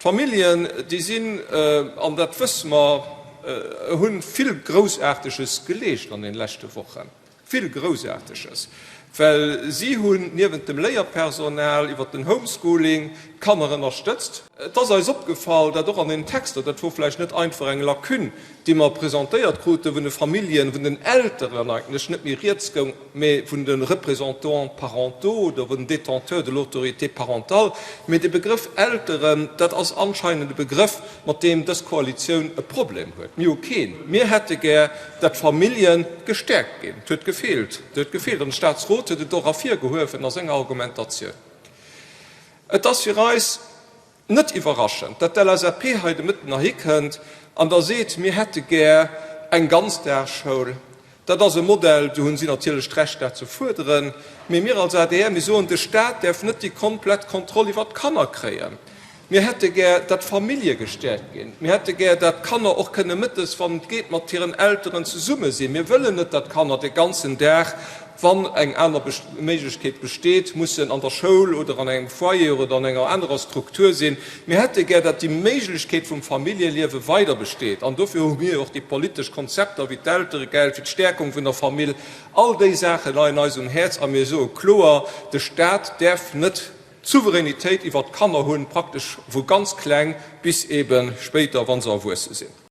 D'Familljen, déi sinn, an dat wësse mer, hu vill Groussaarteges geleescht an den leschte Wochen, vill Groussaarteges, well si hunn niewent dem Léierpersonal iwwert den Homeschooling d'Kanner ënnerstëtzt. Et ass eis opgefall, dat och an den Texter, dat wor vläicht net einfach eng Lacune, déi mer presentéiert kruten, vun de Familljen, vun den Elteren eigentlech net méi rieds goung, mä vun de Représentants parentaux oder vun den Détenteurs de l'autorité parentale. Mä de Begrëff Elteren, dat ass anscheinend e Begrëff, mat deem dës Koalitioun e Problem huet. Mir hu keen. Mir hätte gär, dat d'Famillje gestäerkt ginn. Et huet gefeelt, et huet gefeelt, an de Statsrot huet et och ervirgehuewen a senger Argumentatioun. Et ass fir eis Net iwwerraschend, datt d'LSAP hei de Mëtten erhikënnt an da seet, mir hätte gär eng Ganzdagsschoul. Dat ass e Modell, do hunn si natierlech d'Recht, dat ze fuerderen. Mee mir als adr, mir soen, de Stat däerf net déi komplett Kontroll iwwert d'Kanner kréien. Mir hätte gär, datt d'Famillje gestäerkt ginn. Mir hätte gär, datt d'Kanner och kënne mëttes, wann et geet, mat hiren Elteren zesumme sinn. Mir wëllen net, datt d'Kanner de ganzen Dag wann eng aner Méiglechkeet besteet, mussen an der Schoul oder an engem Foyer oder an enger anerer Struktur sinn. Mir hätte gär, datt déi Méiglechkeet vum Familljeliewe weider besteet. An dofir hu mir och déi politesch Konzepter wéi d'Elteregeld, wéi d'Stäerkung vun der Famill, all déi Saache leien eis um Häerz a mir soe kloer, De Stat däerf net d'Souveränitéit iwwert d'Kanner hunn, praktesch vu ganz kleng bis eebe spéider, wa se erwuesse sinn.